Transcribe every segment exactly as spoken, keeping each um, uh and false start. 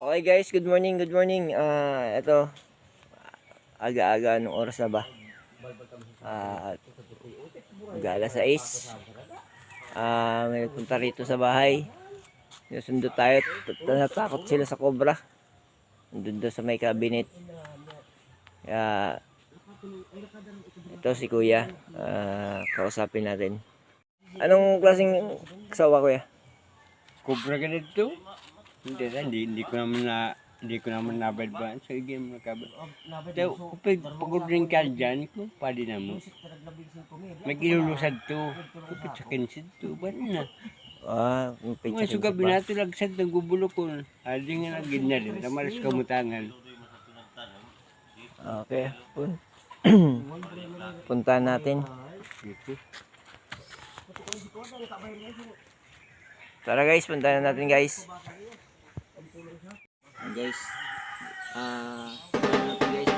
Okay guys, good morning, good morning. Ah, ito, aga-aga, anong oras na ba? Ah, mag-aalas sais. Ah, may nagpunta rito sa bahay. Sinusundo tayo, t-, t-, natakot sila sa cobra. Nandun daw sa may cabinet. Kaya, ito si Kuya, ah, kausapin natin. Anong klaseng sawa, Kuya? Cobra ka na ito? Hindi na, hindi, hindi ko naman na, hindi ko naman nabayad ba? So, hindi mo nakabal. Tayo, kapag pagod rin ka dyan, ko, pwede na mo. Mag-ilulusad to. Kapag sa akin, sito, ba na? Ah, yung pizza. Mga suga, kinsa ba? Binatulagsan, nagbubulokon. Adi nga lagi na rin, tamaras kamutangan. Okay, pun-, puntahan natin. Tara guys, puntahan natin guys. Guys, ah, puntahan natin guys.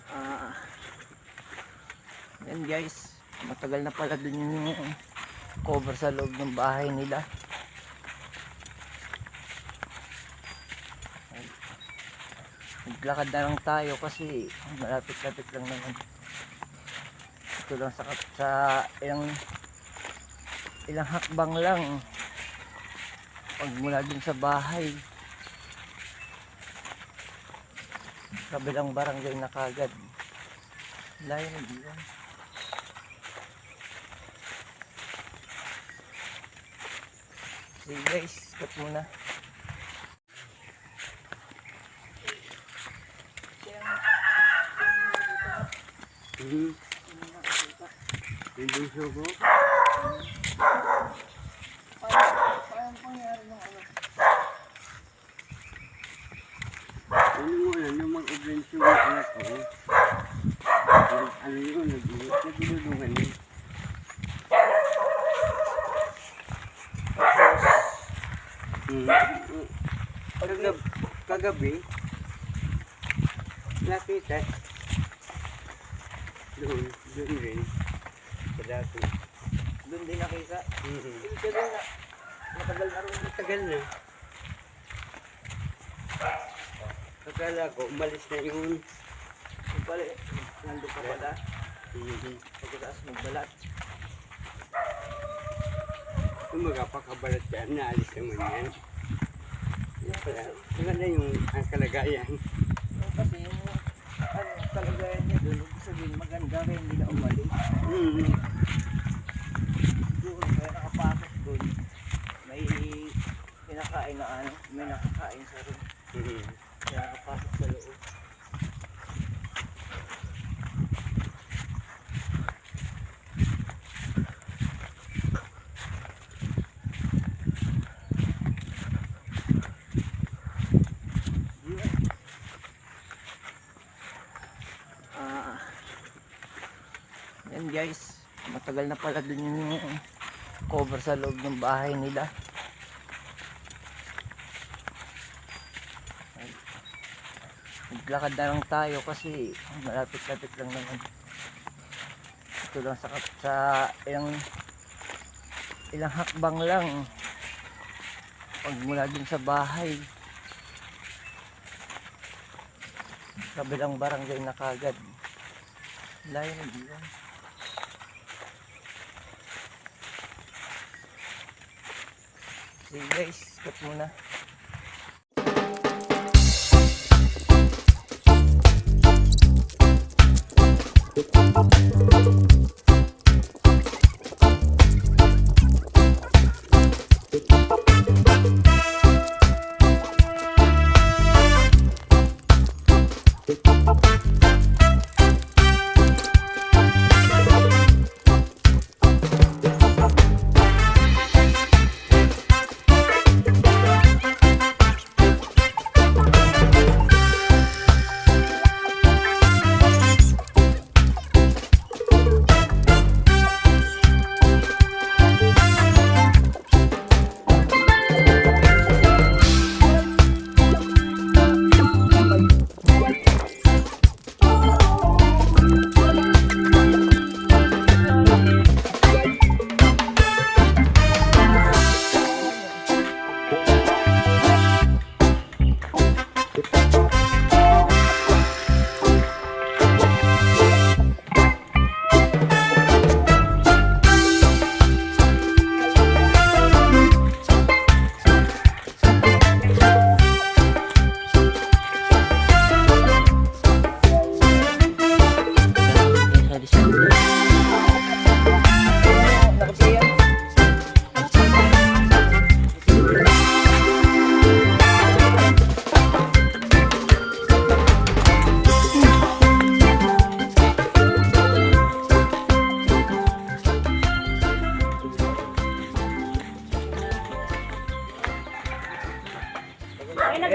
Ah, yan guys, matagal na pala dun yung cobra sa loob ng bahay nila. Maglakad na lang tayo kasi malapit-lapit lang naman. Ito lang sa, sa ilang, ilang hakbang lang. Pag mula dun sa bahay, kabilang barangay na kagad. Layo na dito. Sige guys, cut muna. Mhm. Yung bunso ko. Ano mo, ano, mag-adventure yung anak ko. Nag-, ano yun, nag-, nagdudulungan yun. Hmm. Kagab-, kagabi, nakita. Doon, doon rin. Sa dati. Doon din nakita? Mm-mm. Ibig sabihin na, matagal na rin. Matagal na. Akala ko, umalis na yun. Yung pala, nandun pa pala. Mhm. Pagkataas magbalat. Kumbaga, pagkabalat yan, naalis naman yan. Yan pala, maganda yung, ang kalagayan. Yung kasi yung, ano, kalagayan niya doon, ibig sabihin, maganda kaya hindi na umalis. Mhm. Siguro, kaya nakapasok doon. May kinakain na ano, may nakakain sa room. Mhm. Kaya nakapasok sa loob. Guys, matagal na pala dun yung cover sa loob ng bahay nila. Maglakad na lang tayo kasi malapit-lapit lang naman. Ito lang sa, sa ilang, ilang hakbang lang pagmula dun sa bahay. Kabilang barangay na kagad. Layo na, di ba? Sige guys, cut muna.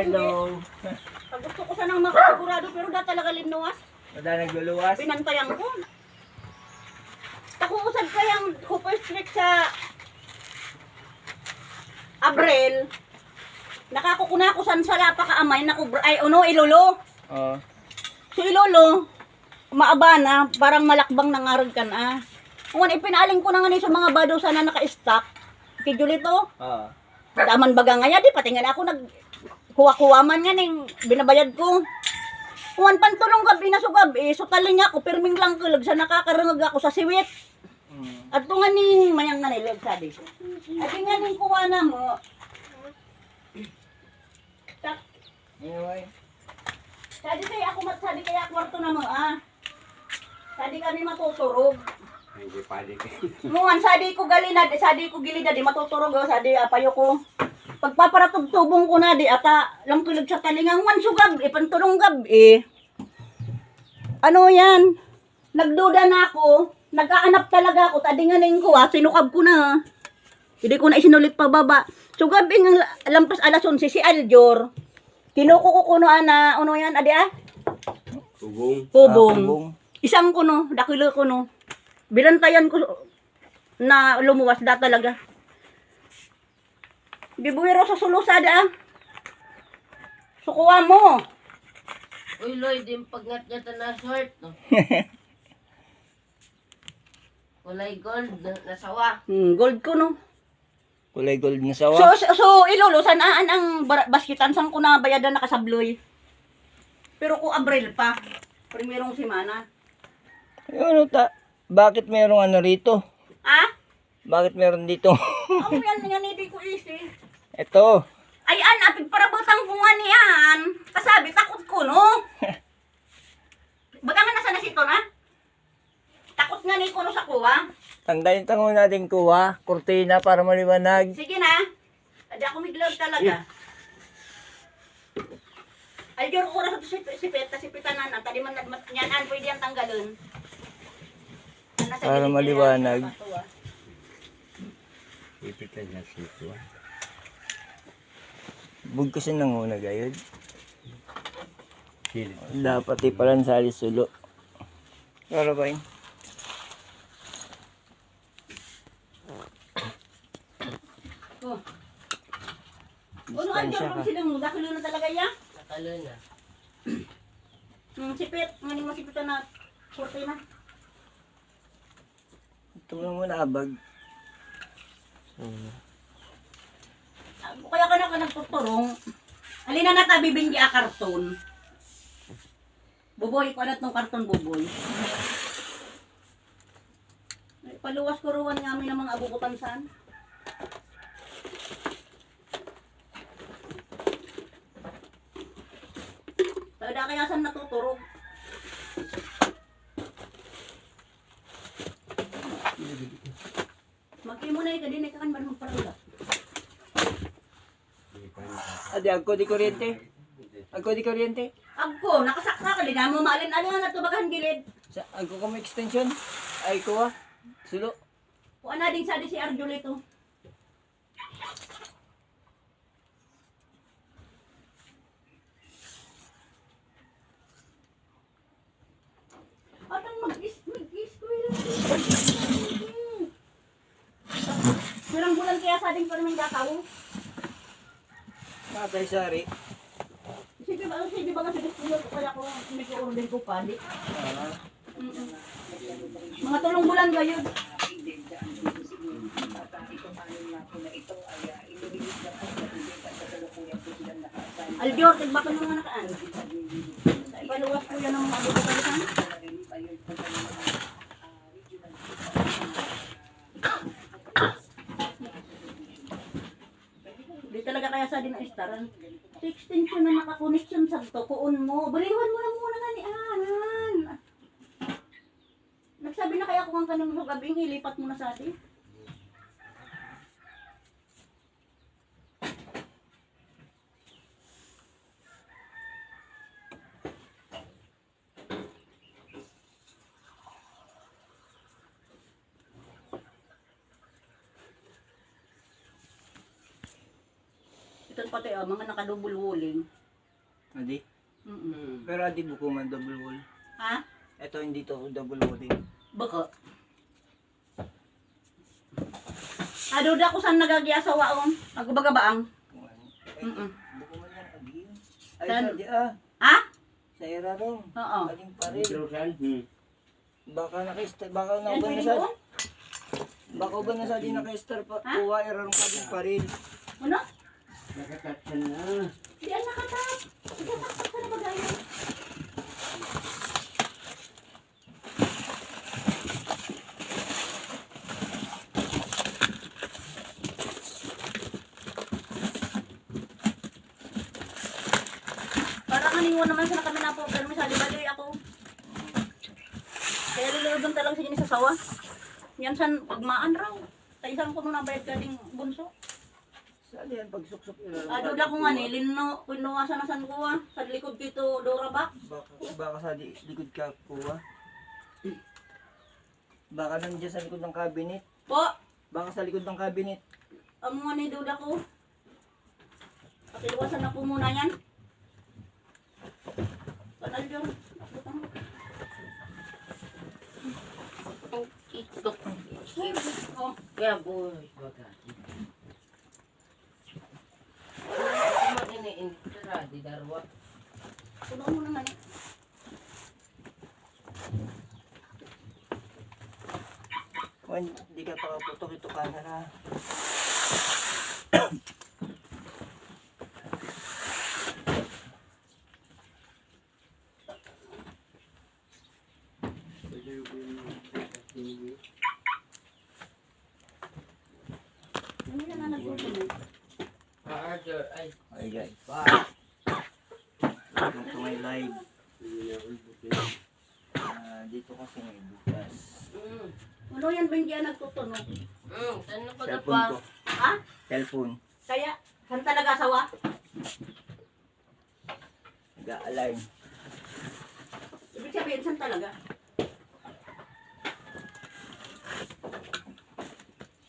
Hello. Pag gusto ko sanang makasigurado, pero da talaga linuwas. Ada nagluluwas? Binantayan ko. Taku usad kayang ko first week sa Abril. Nakakukuna ko san sala pa kaamay na ko br-, ay, uno, ilolo. Oo. So, ilolo, maaba na, parang malakbang na ngarag kan, ah. Ngan, ipinaaling ko na nga ni sa mga bado sana naka-stock. Kay Julito. Oo. Daman baga nga ya, di pati nga ako nag-, kuha-kuha man nga ning binabayad ko. Kuwan, pantulong gab-i na sugab, eh, so taling ako, pirming lang kulag sa nakakarangag ako sa siwit. Mm. At tunga ni mayang nga nilag, sabi ko. At nga ning kuha na mo. Tak-, Anyway. Sadi kaya ako mat-, sadi kaya kwarto na mo, ah. Sadi kami matuturog. Hindi pwede. Muan, sadi ko galina, sadi ko gilid, di matuturog, oh, sadi apayo ko. Pagpaparatubtubong ko na, di ata, lang tulog sa talinga, muan sugab, eh, pantulong gab, eh. Ano yan? Nagduda na ako. Nag-aanap talaga ako. Tadi nga ning ko, ah, sinukab ko na. Hindi ko na isinulit pababa. So, gabing lampas alas onse, si Aljor. Kinukuko ko no ana, ano yan, adi, ah? Kubong. Kubong. Ah, kubong. Isang ko no, dakilo ko no. Binantayan ko na lumuwas da talaga. Di buwiro sa sulusa da. Sukuha mo. Uy, Lloyd, yung pagngat niya ta na short, no? Kulay gold na sawa. Hmm, gold ko, no? Kulay gold na sawa. So, so, so, ilolo, san aan ang bar-, basketan, san ko na bayadan nakasabloy? Pero ko Abril pa. Primerong semana. Yun, ta-, bakit merong ano rito? Ha? Bakit meron dito? Ako yan, yan, hindi ko isi. Ito. Ay, an, apig para butang ko nga niyan. Kasabi, takot ko, no? Butang na sana si Ton, ha? Takot nga ni ko, no, sa kuha. Tanggalin tango natin kuha. Kurtina para maliwanag. Sige na. Adi ako midlog talaga. Ay, yung oras ito si, si Peta, si Peta na, na, tadi man nagmat-, niyan, an, pwede yan tanggalin. Para maliwanag. Ipitan niya sito, ah. Bug kasi nang una, gayod. Sino? Dapat ipalan sa alisulo. Para ba yun? Ang daklo na talaga iya? Daklo na. Hmm, sipit. Ngani mo sipit na. Kurtina. Ito mo muna abag. Hmm. Kaya ka na ka nagtuturong. Alin na nata bibinggi a karton. Buboy, kuwan atong karton, Buboy. Ay, paluwas ko ruwan nga amin namang abukutan san. Talaga kaya san natuturog. Magkimo na ika din, ika kan ba naman pala. Adi, agko di kuryente. Agko di kuryente. Agko, nakasaksak ka, di na mo maalin-alin na to bagahan gilid. Sa, agko kami extension. Ay, kuwa. Sulo. Kuwan na ding sa di si Arjulito. Atang mag-is-, mag-eskwela. Pirang bulan kaya sa ding perming dakau. Natay sari. Sige ba, sige ba nga sa eskwela ko kaya ko may order ko padi. Ah. Mm-mm. Mga tulong bulan ba yun? Aljor, tigbakan mo nga nakaan. Sa ipaluwas ko yan ang mga buko kayo sa. Di talaga kaya sa din ang istaran. Extension na nakakoneksyon sa to, kuon mo. Baliwan mo na muna nga ni Anan. Nagsabi na kaya ako kang kanang gabing, ilipat mo na sa atin. Ito pati, ah, mga naka-double walling. Adi? Mm-mm. Pero adi buko man double wall. Ha? Ito hindi to double walling. Baka. Ado da ko san nagagiasawa, oh. Ako baga baang. Mm-mm. Buko man yan, adi. Ay, san? Sa di, ah. Ha? Sa irarong. Oo. Ading paril. Hmm. Baka naka-ester, baka na uban na sa. Baka uban na sa di naka-ester pa, ha? Kuwa, irarong pa din pa rin. Ano? Nakatakpan na. Di yan nakatak. Nakatak sa na bagay. Para kanino naman sa kami na po, pero may salibali ako. Kaya lululubang talaga sa sa sawa. Yan san, pagmaan raw. Sa isang kuno na bayad ka ding bunso. Sa yan, pagsuksok nila. Ado da ko nga ni, lino, kuno nga sana san kuwa. Sa likod kito, Dora ba? Baka, baka sa di, likod ka kuwa. Baka nandiyan sa likod ng cabinet. Po? Baka sa likod ng cabinet. Amo nga ni duda ko. Pakiluwasan na po muna yan. Kanal yun. Ang tiktok. Oh. Kaya boy, baga. Ano ini, ini, tira, di darwa. Puno mo naman eh. Wan, di ka pakaputok ito kamera. Ano yan ang nagtutuloy? Ah, Arthur, ay. Ay, guys. Ba? Welcome to my live. Ah, dito kasi may butas. Mm. Ano yan, Benji, ang nagtutunog? Mm, saan na pala Cellphone pa? Ko. Ha? Cellphone. Kaya, saan talaga asawa? Nag-a-alarm. Ibig sabihin, saan talaga?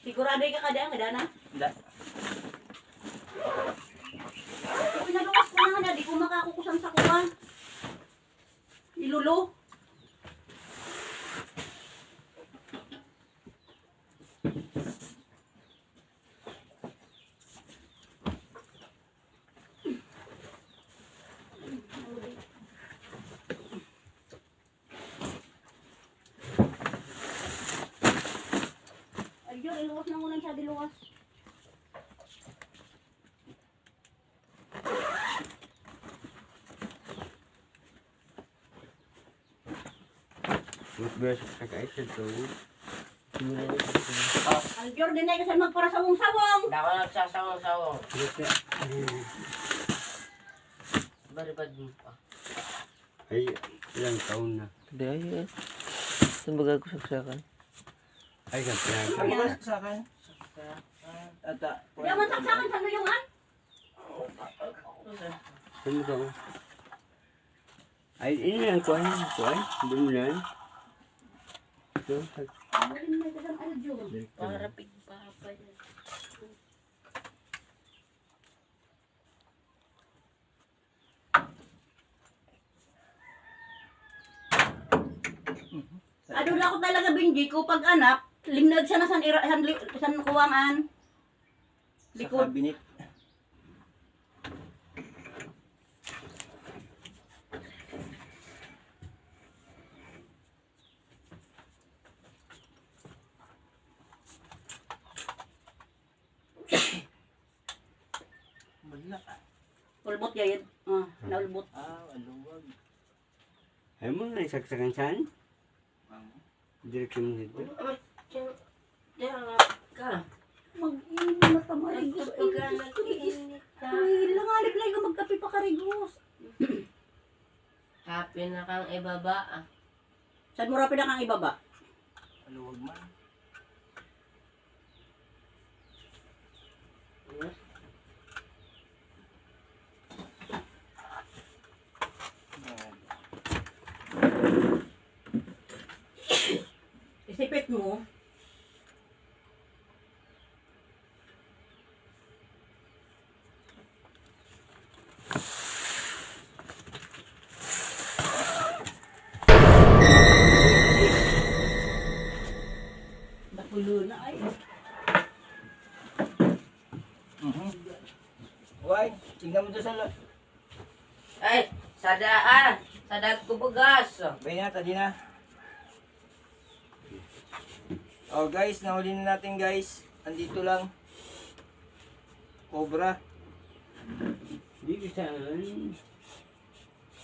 Sigurado ka kada, nga dana? Hindi. Pinaluwas ko na nga, di ko makakukusan sa kuwan. Ilulo. Nangunan sa diluwas. Ang Jordan ay kasi magparasawong-sawong. Dako na sa sawong-sawong. Baribad mo pa. Ay, ilang taon na? Hindi, ay, eh. Saan ba gagawin saksakan? Ay, saksakan. Ano ba saksakan? Saksakan. Ata. Hindi naman saksakan, saan mo yung an? Saan mo to? Ay, ini ang kuwan, kuwan, doon na. Ito, sa- Para pigpapa yan. Ado na ako talaga, Benji, ko pag anak, lingnad siya na san ira, san, li- san kuwangan. Sa likod. Cabinet. Wala. Ulbot gayad. Ah, naulbot. Ah, aluwag. Ay mo na isaksakan saan? Direksyon mo dito. Diyan, diyan ka. Mag-init na tamarigos. Ay, Diyos ko, Diyos ko. Ay, langanib lang ko magkape pa karigos. Happy na kang ibaba, ah. Saan mo rapi na kang ibaba? Aluwag man. Isipit mo. Nakulo na ay. Mhm. Why? Tingnan mo doon sa lo- Ay, sada, ah, sada ko bugas. Bay na, tadi na. Oh, guys, nahuli na natin, guys. Andito lang. Cobra. Dito sa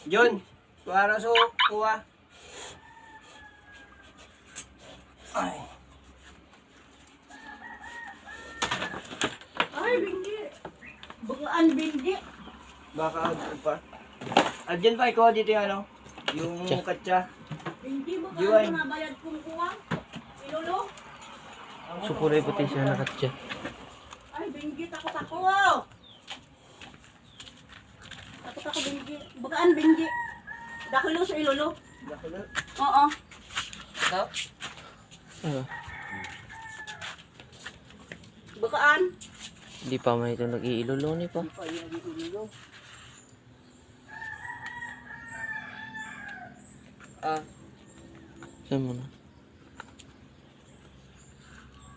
John, para sa kuha. Ay. Ay, Benji. Bukaan, Benji. Baka, ano pa? Ah, diyan pa, ikaw dito yung ano? Yung katsa. Katsa. Benji, bukaan. Yun. Ko nabayad kong kuha. Ilolo. Sukulay pati siya na katsa. Ay, Benji, takot ako. Takot ako, Benji. Bukaan, Benji. Dakulo sa ilolo. Dakulo? Oo. Ito? Ah. Bukaan. Hindi pa man ito nag-iilolo ni pa. Hindi pa yun nag-iilolo. Ah. Saan mo na?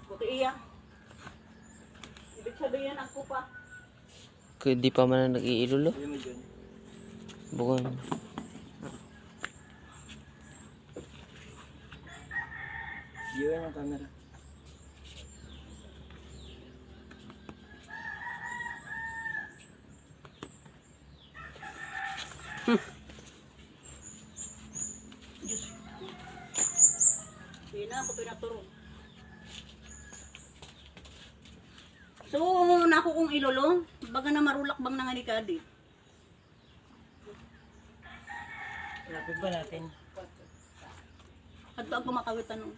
Buti iya. Ibig sabihin, ako pa. Kaya di pa man nag-iilolo. Bukan. Di ba yung camera? Hmm. Diyos ko. Hindi na ako pinaturog. So, nako kong ilolo, baga na marulak bang nanganikadi. Lapit ba natin? Adto ako makawit ano.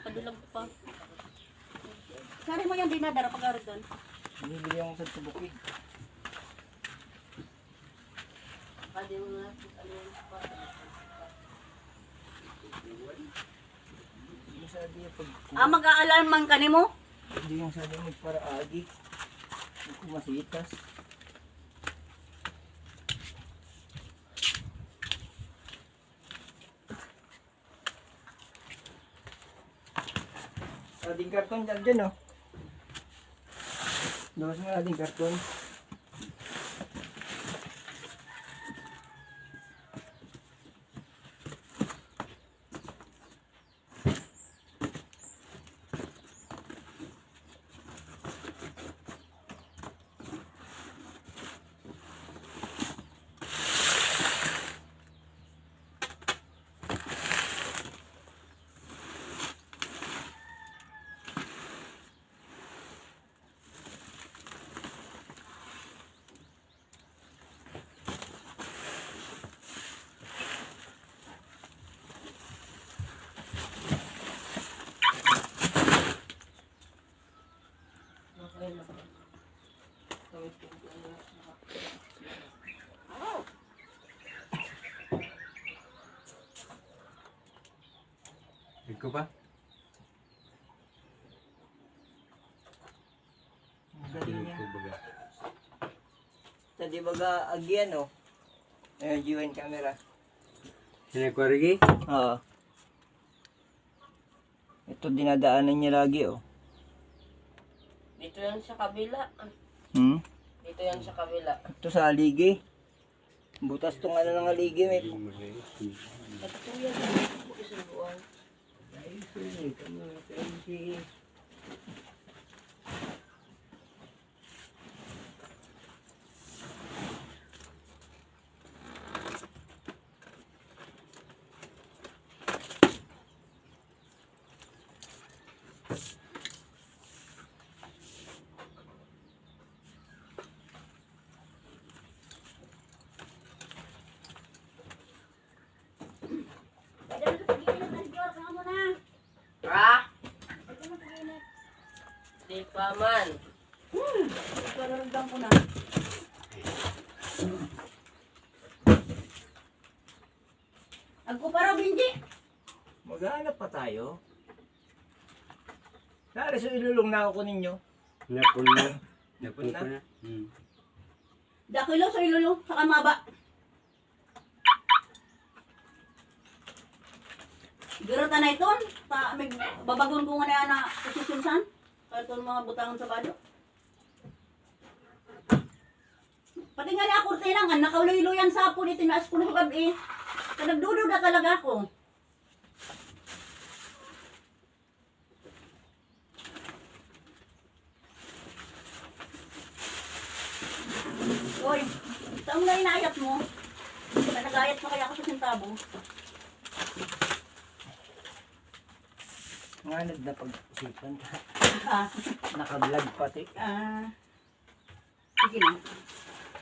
Kadulag pa. Sari mo yung dinadara pag-arugan. Binili yung sa bukid. Yung sabi niya pag- Ah, mag-aalarm man kanimo? Hindi yung sabi mo para agi. Hindi ko masitas. Ading karton dyan, dyan, oh. Luwas mo ading karton. Ba? Ang galing niya. Kumbaga. Sa di baga agi, ano? Ayan, G one camera. Sino ko, Ricky? Oo. Ito, dinadaanan niya lagi, oh. Dito yan sa kabila. Hmm? Dito yan sa kabila. Ito sa haligi. Butas tong ano ng haligi, may. Ito yan. Isang buwan. Ha? Di pa man. Hmm, ito na rin ko na. Agko para, Benji. Maghanap pa tayo. Nari, so ilulong na ako ninyo. Napun na. Napun na. Hmm. Dakilo so ilulong, saka maba. Siguro tanay ton, ta, may babagon ko nga na yan na posisyon san. Kaya ton mga butangan sa bado. Pati nga na kurtina nga, nakauloy-uloyan sa po, di tinaas ko na sa gabi. Kanagdududa talaga ako. Oy, saan nga inaayat mo? Nag-aayat pa kaya ako sa sintabo? Nga nagdapag-isipan ka. Ah. Naka-vlog pati. Ah. Sige na.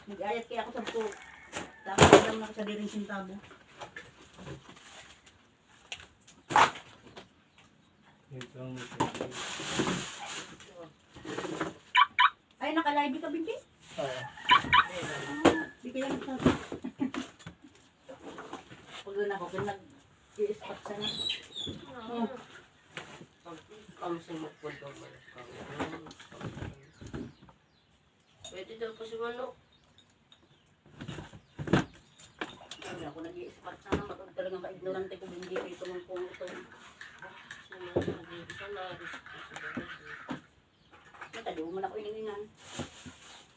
Nag-aayat kaya ako sa buko. Tapos lang na sa diring sintabo. Ay, naka-live ka, Binti? Oo. Ah, di kaya nagsabi. Pag yun ako, kung nag-i-spot sana. Oh. Pag, pag sumukod daw, balik ka. Pwede daw po si Manok. Sabi ako, nag-i-spot sana, matag talagang ka-ignorante ko, hindi ko ito man kung ito. Sana, hindi ko sana, gusto ko sa bahay. Matado man ako ininginan.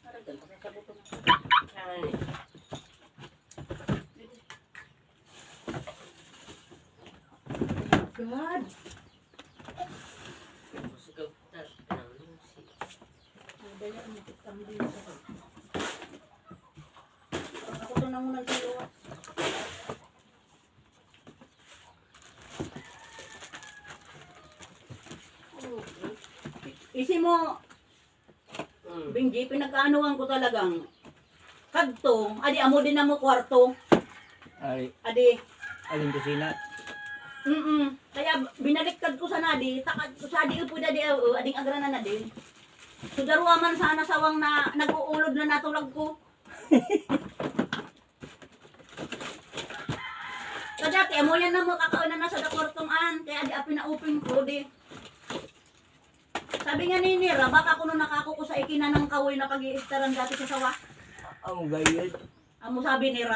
Parang ganun, sasagutin ako. Ano eh? God. Ako to na muna sa iyo. Isi mo, Mm. Benji, pinagkaanuhan ko talagang kadto, adi, amo din amo kwarto. Ay. Adi. Aling kusina. Mm-mm. Kaya binaliktad ko sana, adi, takad ko sa, adi, upo, adi, oo, ading agranan na din. So, darwa man sana sawang na nag-uulod na natulag ko. Sa dati, amo yan na mo, kakaunan na sa dakwartong an, kaya adi, apinaupin ko, di. Sabi nga ni Nira, baka kuno nakakuko sa ikinanang kahoy na pag-iistaran dati sa sawa. Amo gayet. Amo sabi Nira.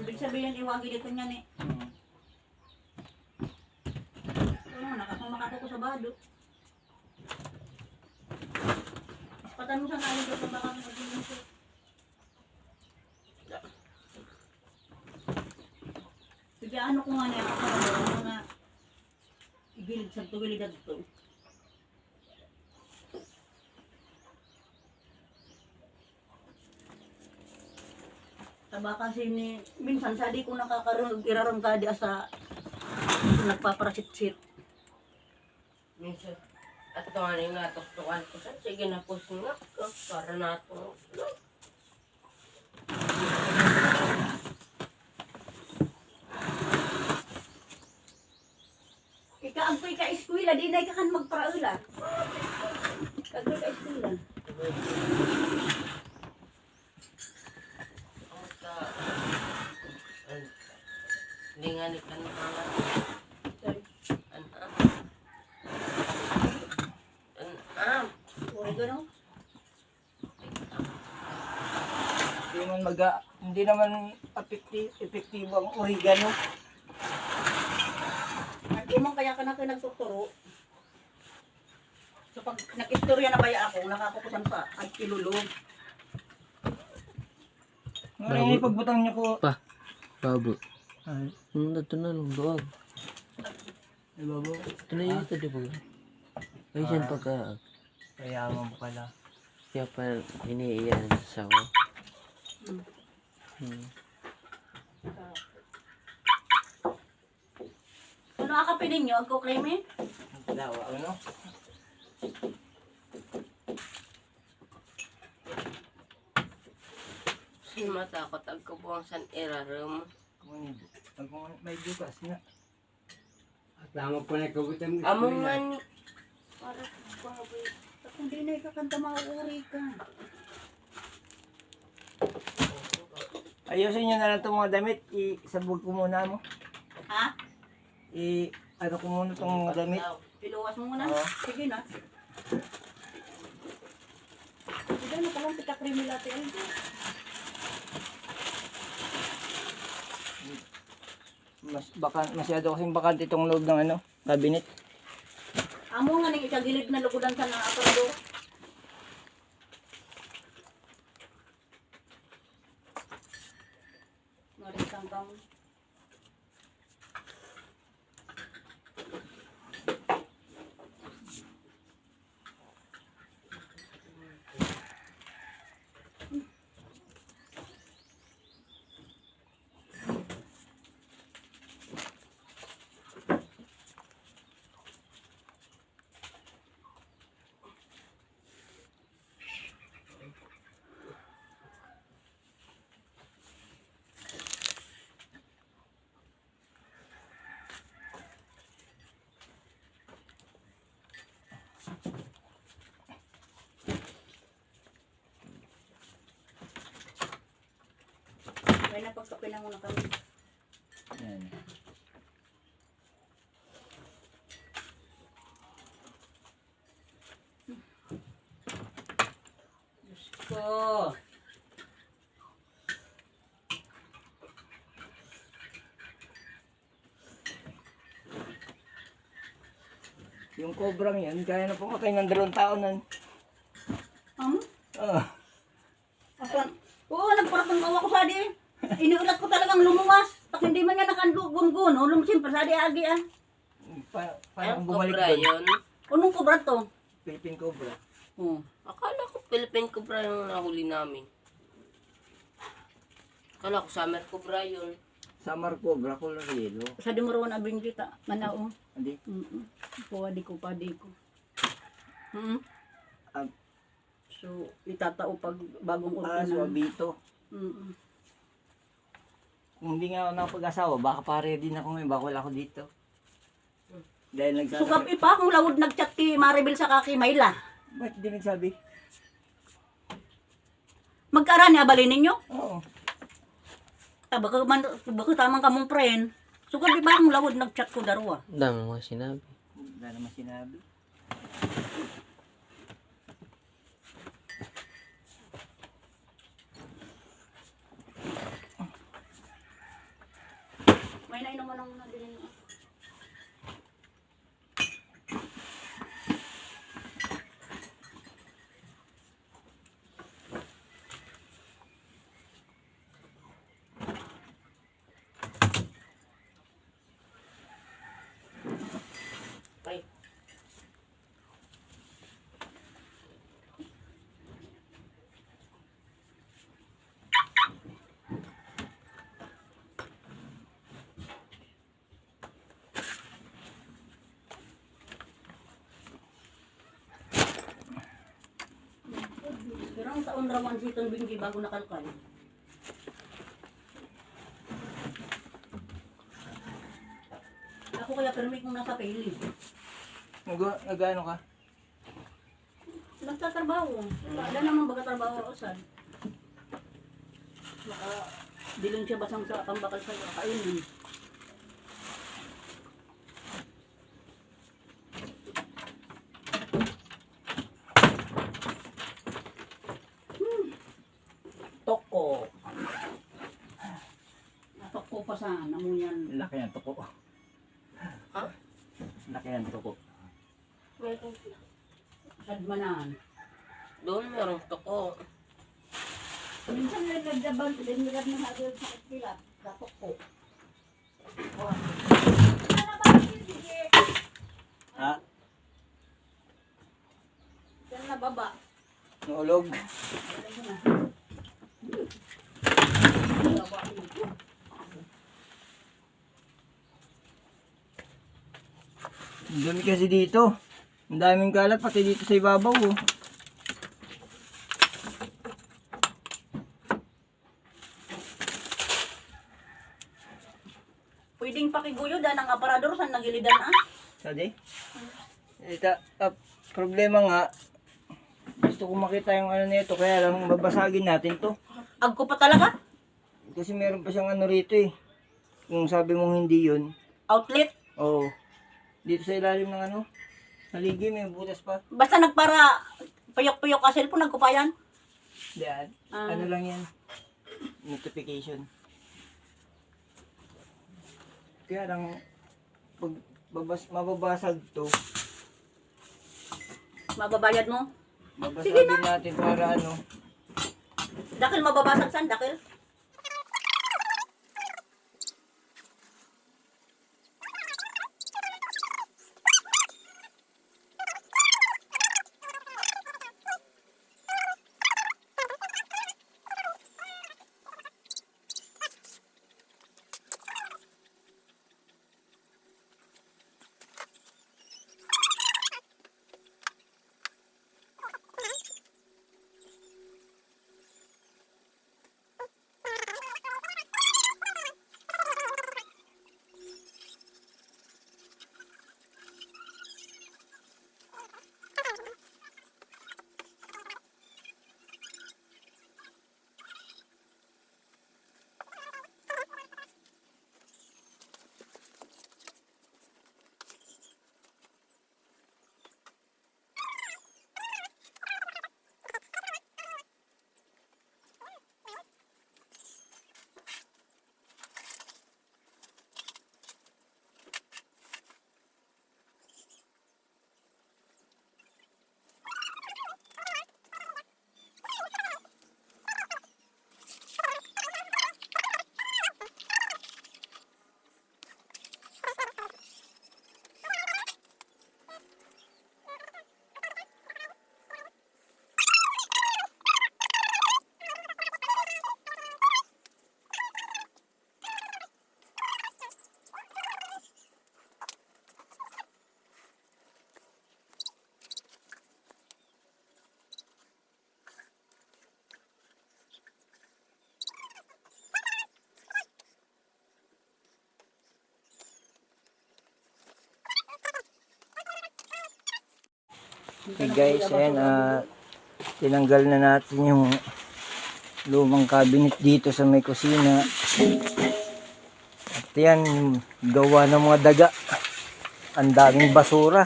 Ibig sabihin, iwagi dito niya ni. Hmm. Ano, nakakamakako ko sa bado. Patan mo sa nalito sa baka ng pag-iisip. Sige, ano ko nga na, ako na, mga igilid sa tugilid at ito. Taba kasi ni, minsan sa di ko nakakarung, irarung ka di asa nagpaparasitsit. Minsan, at ito nga rin nga, tuktukan ko sa, sige na po, singak ko, para na ito, no? Ika ang pay ka eskwela, di na ika kan magparaula. Kag ka eskwela. Lingan ikan pangan. An-, an-, an-, Oregano? Hindi naman maga-, hindi naman epekti-, epektibo ang oregano. At umang kaya ka na kayo nagtuturo. So pag nag-istorya na baya ako, nakakukusan pa at ilulog. Ngayon, babu. Pagbutang niyo po. Pa, babu. Ay. Ano na ito na, nung doon? Ay, babu. Ito na yun, ito, di ba? Ay, siya pagka. Kaya mo pala. Siya pa, ini iyan sa ako. Hmm. Hmm. Ano ang kape ninyo? Agko creamy? Dawa, ano? Sino matakot? Agko buang san era room. Agko may bukas na. At tama po na ikabutan mo. Amo nga ni. Para baboy. At hindi na ikakanta, mauuri ka. Ayusin niyo na lang itong mga damit. Isabog ko muna mo. Ha? I, ano ko muna itong mga damit. Piluwas mo muna. Oo. Sige na. Sige na, palang kita creamy latte. Ano ito? Mas, baka, masyado kasing bakante itong loob ng ano, cabinet. Amo nga ning ikagilid na lugudan sa na aparador. Maring kangkang. Kaya na pagkape na muna kami. Ayan. Diyos ko. Yung kobrang yan, kaya na pumatay ng dalawang tao nun. Ano? Oo. Asan? Oo, nagparatang ako sa di. Iniulat ko talagang lumuwas. Pag hindi man niya nakandu-, gumgun, o lumusin pa sa di agi, ah. Pa-, parang bumalik doon. Anong kobra to? Philippine Cobra. Oh. Akala ko Philippine Cobra yung nahuli namin. Akala ko Summer Cobra yun. Summer Cobra, color yellow. Sa di mo roon abing kita, manao. Hindi. Mm-mm. Kuha di ko, pa di ko. Mm-mm. Ah. So, itatao pag bagong order na. Ah, so, abito. Mm-mm. Kung hindi nga ako nakapag-asawa, baka pare din ako ngayon, baka wala ako dito. Dahil nagsasabi. Sukab ipa, kung lawod nag-chat ki Maribel sa kaki Mayla. Ba't di nagsabi? Magkaran ni abali ninyo? Oo. Ta, baka man, baka tamang kamong friend. Sukab ipa, kung lawod nag-chat ko darwa. Dami mo sinabi. Wala naman sinabi. May nainom mo nang nabili mo. Pero ang taon raman si Tong Benji bago nakalkal. Ako kaya permit mong nasa pili. Nag-, nag-ano ka? Nagtatrabaho. Wala naman baga trabaho, Rosan. Baka, diling siya basang sa pambakal sa kainin. Hmm. Toko. Toko pa sana mo yan. Laki ng toko. Ha? Laki ng toko. Meron. Kadmanan. Doon merong toko. Minsan nagdabal, din nila ng hagod sa pila. Sa toko. Ha? Diyan na baba. Naulog. Doon kasi dito. Ang daming kalat, pati dito sa ibabaw, oh. Pwedeng pakiguyod, ah, ng aparador, saan nagilidan, ah? Sadi? Ita, ah, problema nga, gusto ko makita yung ano nito, kaya lang babasagin natin to. Agko pa talaga? Kasi meron pa siyang ano rito eh. Kung sabi mong hindi yun. Outlet? Oo. Dito sa ilalim ng ano, haligi, may butas pa. Basta nagpara puyok-puyok ka cellphone, nagkupayan? Diyan. Ah. Ano lang yan? Notification. Kaya lang, pag babas, mababasag to. Mababayad mo? Sige na. Babasagin natin para ano. Dakil mababasag san, dakil? Okay guys, ayan, ah, tinanggal na natin yung lumang cabinet dito sa may kusina. At yan, gawa ng mga daga. Ang daming basura.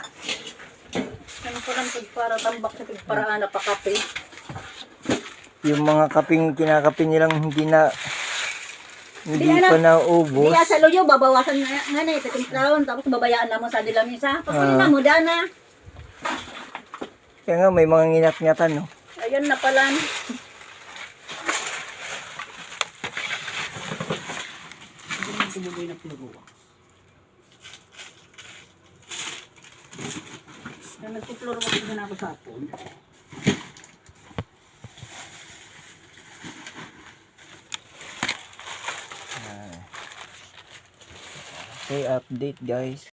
Ano ko lang pagpara, tambak sa pagparaan na pakape. Yung mga kaping kinakape nilang hindi na, hindi pa naubos. Di, anak, di, sa luyo, babawasan nga, nga na eh, tatlong taon, tapos babayaan na mo sa dilamisa. Pag huli na mo, dana. Kaya nga, may mga ngingat-ngatan, no? Ayan na pala, no? Hindi mo tumuloy na pinagawa. Na nagpo-floor wax na ako sa hapon. Ah. Okay, update guys.